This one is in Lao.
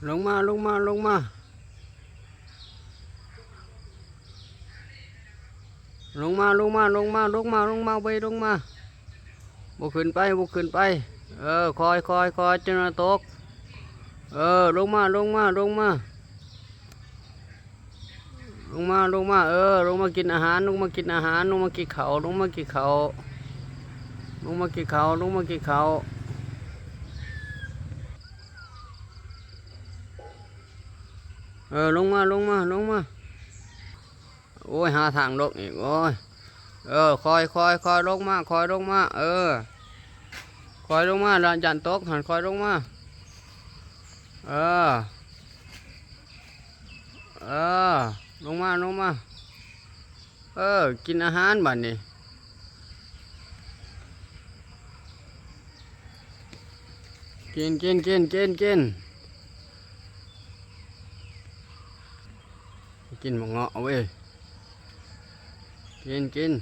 ລົງມາ ລົງມາ ລົງມາ ລົງມາ ລົງມາ ລົງມາ ລົງມາ ລົງມາ ເວີຍ ລົງມາ. ບໍ່ຂຶ້ນໄປ ບໍ່ຂຶ້ນໄປ. ເອີ ຄ່ອຍໆໆ ຈັ່ງໜ້ອຍຕົກ. ເອີ ລົງມາ ລົງມາ ລົງມາ ລົງມາ ລົງມາ. ເອີ ລົງມາກິນອາຫານ ລົງມາກິນອາຫານ ລົງມາກິນເຂົ້າ ລົງມາກິນເຂົ້າ ລົງມາກິນເຂົ້າ ລົງມາກິນເຂົ້າ. ເອີ ລົງມາ ລົງມາ ລົງມາ. ໂອ້ຍ ຫາທາງລົງອີກ ໂອ້ຍ. ເອີ ຄ່ອຍໆໆ ລົງມາ ຄ່ອຍລົງມາ ເອີ ຄ່ອຍລົງມາ ລະຢ້ານຕົກຫັ້ນ ຄ່ອຍລົງມາ. ເອີ ເອີ ລົງມາ ລົງມາ. ເອີ ກິນອາຫານບາດນີ້ ກິນ ກິນ ກິນ ກິນ ກິນ. ກິນໝາກເງາະເວີຍ ກິນ ກິນ.